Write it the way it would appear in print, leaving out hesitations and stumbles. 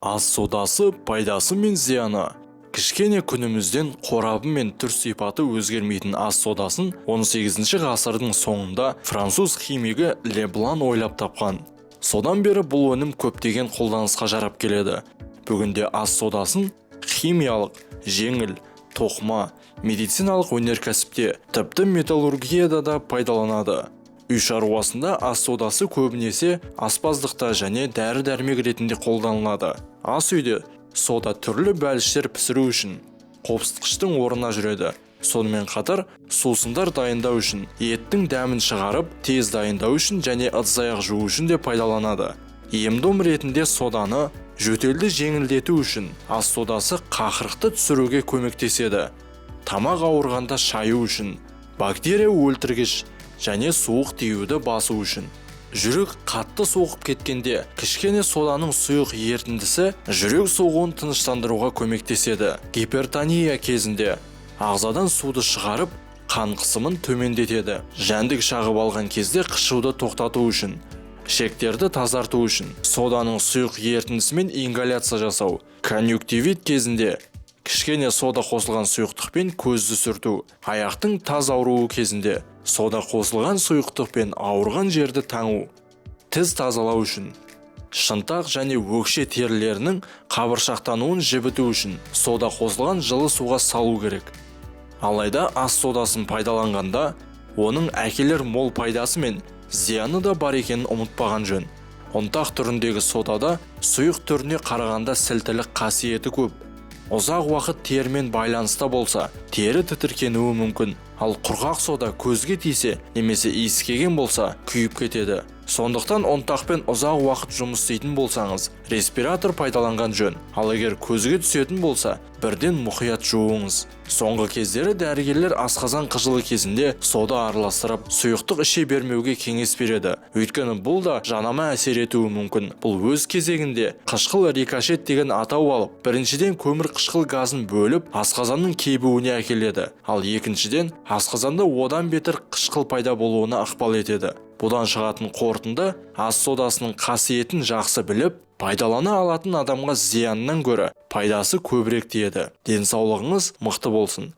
Ас содасы пайдасы мен зияны. Кішкене күнімізден қорабы мен түр-сипаты өзгермейтін ас содасын 18 ғасырдың соңында француз химигі Леблан ойлап тапқан. Содан бері бұл өнім көптеген қолданысқа жарап келеді. Бүгінде ас содасын химиялық, жеңіл, тоқыма, медициналық өнеркәсіпте, тіпті металлургияда да пайдаланады. Үй шаруасында ас содасы көбінесе аспаздықта және дәрі-дәрмек ретінде қолданылады. Ас үйде сода түрлі бәліштер пісіру үшін қопсытқыштың орнына жүреді. Сонымен қатар сусындар дайындау үшін, еттің дәмін шығарып, тез дайындау үшін және ыдыс-аяқ жуу үшін де пайдаланады. Ем-дом ретінде соданы жөтелді жеңілдету үшін, ас содасы қақырықты түсіруге көмектеседі. Тамақ ауырғанда шаю үшін, бактерия өлтіргіш және суық тиюді басу үшін. Жүрек қатты соғып кеткенде кішкене соданың сұйық ерітіндісі жүрек соғуын тыныштандыруға көмектеседі. Гипертония кезінде ағзадан суды шығарып, қан қысымын төмендетеді. Жәндік шағып алған кезде қышуды тоқтату үшін, ішектерді тазарту үшін соданың сұйық ерітіндісімен ингаляция жасау. Конъюнктивит кезінде кішкене сода қосылған сұйықтықпен көзді сүрту. Аяқтың таз ауруы кезінде сода қосылған сұйықтықпен ауырған жерді таңу. Тіс тазалау үшін, шынтақ және өкше терілерінің қабыршақтануын жібіту үшін сода қосылған жылы суға салу керек. Алайда ас содасын пайдаланғанда оның әкелер мол пайдасы мен зияны да бар екенін ұмытпаған жөн. Ұнтақ түріндегі содада сұйық түріне қарағанда сілтілік қасиеті көп. Ұзақ уақыт терімен байланыста болса, тері тітіркенуі мүмкін. Ал құрғақ сода көзге тисе немесе иіскеген болса, күйіп кетеді. Сондықтан ұнтақпен ұзақ уақыт жұмыс істейтін болсаңыз, респиратор пайдаланған жөн. Ал егер көзге түсетін болса, бірден мұқият жуыңыз. Соңғы кездері дәрігерлер асқазан қыжылы кезінде сода араластырып, сұйықтық іше бермеуге кеңес береді. Өйткені бұл да жанама әсер етуі мүмкін. Бұл өз кезегінде қышқыл рикошет деген атау алып, біріншіден, көмір қышқыл газын бөліп, асқазанның кебуіне әкеледі. Ал екіншіден, асқазанда одан бетер қышқыл пайда болуына ықпал етеді. Бұдан шығатын қорытынды: ас содасының қасиетін жақсы біліп, пайдалана алатын адамға зиянынан гөрі пайдасы көбірек тиеді. Денсаулығыңыз мықты болсын.